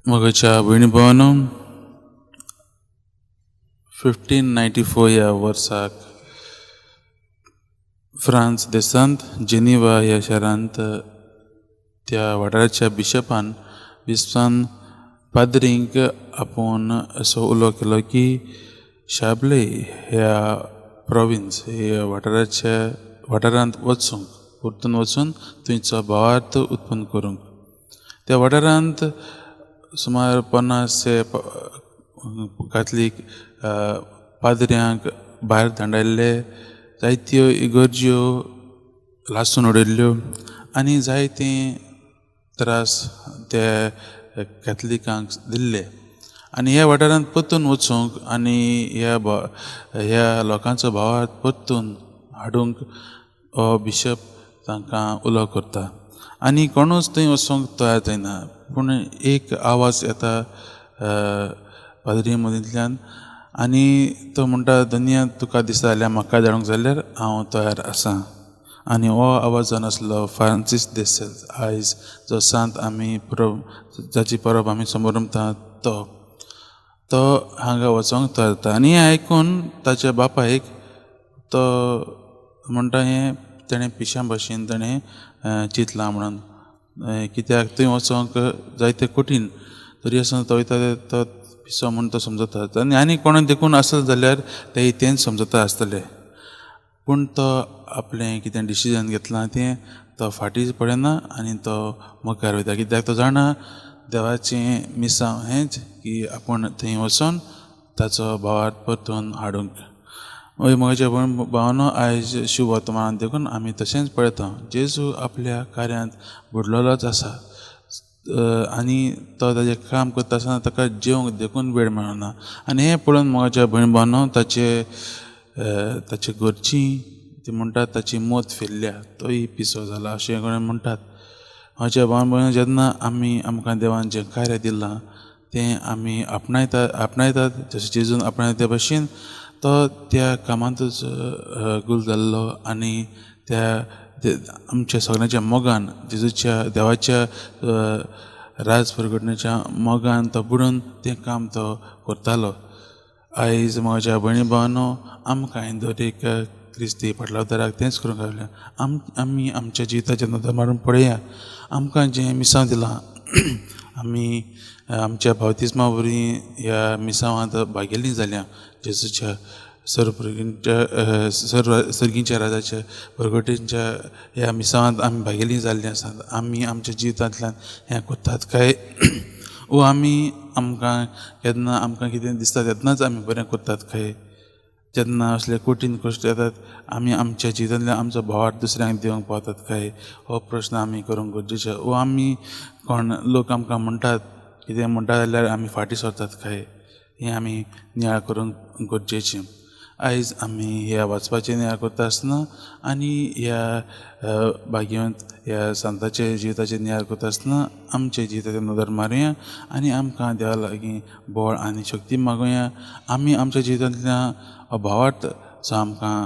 मोगाच्या भयणी भावांनो, 1594 ह्या वर्साक फ्रांस देशांत जिनिवा ह्या शारांत त्या वाठाराच्या बिशपान बिस्पान पाद्रींक आपोवन असो उलो केलो की शाबले ह्या प्रोविन्स ह्या वाठाराच्या वाठारांत वचूंक, परतून वचून थंयचो भावार्थ उत्पन्न करूंक. त्या वाठारांत सुमार 50 ते कातलीक पाद्र्यांक भायर धांडायल्ले, जायत्यो इगर्ज्यो लासून उडयल्ल्यो आनी जायते त्रास ते कॅथलिकांक दिल्ले. आनी ह्या वाठारांत परतून वचूंक आनी ह्या लोकांचो भावार्थ परतून हाडूंक हो बिशप तांकां उलो करता आनी कोणूच थंय वचूंक तयार जायना. पूण एक आवाज येता पाद्री मदींतल्यान आनी तो म्हणटा, धनिया तुका दिसता जाल्यार म्हाका धाडूंक जाल्यार हांव तयार आसा. आनी हो आवाज जावन आसलो फ्रांसीस देसेल्स, आयज जो सांत आमी परब जाची परब आमी समरमता तो तो हांगा वचोंक तयार जाता. आनी हें आयकून ताच्या बापायक तो म्हणटा हें तेणें पिश्यां भशेन तेणें चिंतलां म्हणून, कित्याक थंय वचोंक जायते कठीण, तरी आसतना तो वयता तो पिसो म्हूण तो समजता. आनी आनी कोणूय देखून आसत जाल्यार ते तेंच समजता आसतले, पूण तो आपलें कितें डिसिजन घेतलां तें तो फाटीं पडना आनी तो मुखार वयता, कित्याक तो जाणा देवाचें मिसांव हेंच की आपूण थंय वचोन ताचो भावार्थ परतून हाडूंक. मागीर म्हज्या भयण भावांनो, आयज शुभ वर्तमानान देखून आमी तशेंच पळयता, जेजू आपल्या कार्यांत बुडलेलोच आसा आनी तो ताजें काम करता आसतना ताका जेवंक देखून वेळ मेळना. आनी हें पळोवन म्हज्या भयण भावांनो, ताचे ताचे घरचीं ती म्हणटात ताची मत फिरल्या, तोय पिसो जाला अशें कोणें म्हणटात. म्हज्या भावान भयण, जेन्ना आमी आमकां देवान जें कार्य दिलां तें आमी आपणायतात जशें जेजून आपणायता त्या भशेन तो त्या कामांतूच गुल जाल्लो आनी त्या आमच्या सगळ्यांच्या मोगान जेजूच्या देवाच्या राज प्रगटण्याच्या मोगान तो बुडून तें काम तो करतालो. आयज म्हज्या भयणी भावांनो, आमकां दर एक क्रिस्ती फाटलावताराक तेंच करूंक गावलें. आमी आमच्या जिविताचेर नदर मारून पळया, आमकां जें मिसांव दिलां आमी आमच्या बावतिज्मा वरवीं ह्या मिसांवांत भागेल्लीं जाल्या, जेजूच्या सर्वप्रगींच्या सर्व सर्गींच्या राजाच्या प्रगटींच्या ह्या मिसांवांत आमी भागेल्लीं जाल्लीं आसात. आमी आमच्या जिवितांतल्यान हें करतात काय वो आमी आमकां केन्ना आमकां कितें दिसता तेन्नाच आमी बरें करतात काय? जेन्ना असले कठीण कश्ट येतात आमी आमच्या जिवितांतल्यान आमचो भावार्थ दुसऱ्यांक दिवंक पावतात काय? हो प्रश्न आमी करूंक गरजेचो. वो आमी कोण लोक आमकां म्हणटात कितें म्हणटा जाल्यार आमी फाटीं सरतात काय? हें आमी नियाळ करूंक गरजेचें. आयज आमी ह्या वाचपाचें नियाळ करता आसतना आनी ह्या भाग्यवंत ह्या सांताच्या जिविताचेर नियाळ करता आसतना आमच्या जिविताचेर नदर मारुया आनी आमकां देवा लागीं बळ आनी शक्ती मागुया. आमी आमच्या जिवितांतल्या भावार्थ जो आमकां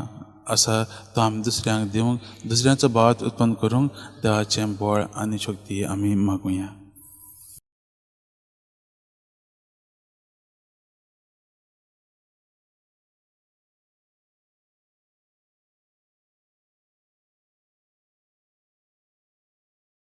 आसा तो आमी दुसऱ्यांक दिवंक, दुसऱ्यांचो भावार्थ उत्पन्न करूंक देवाचें बळ आनी शक्ती आमी मागुया.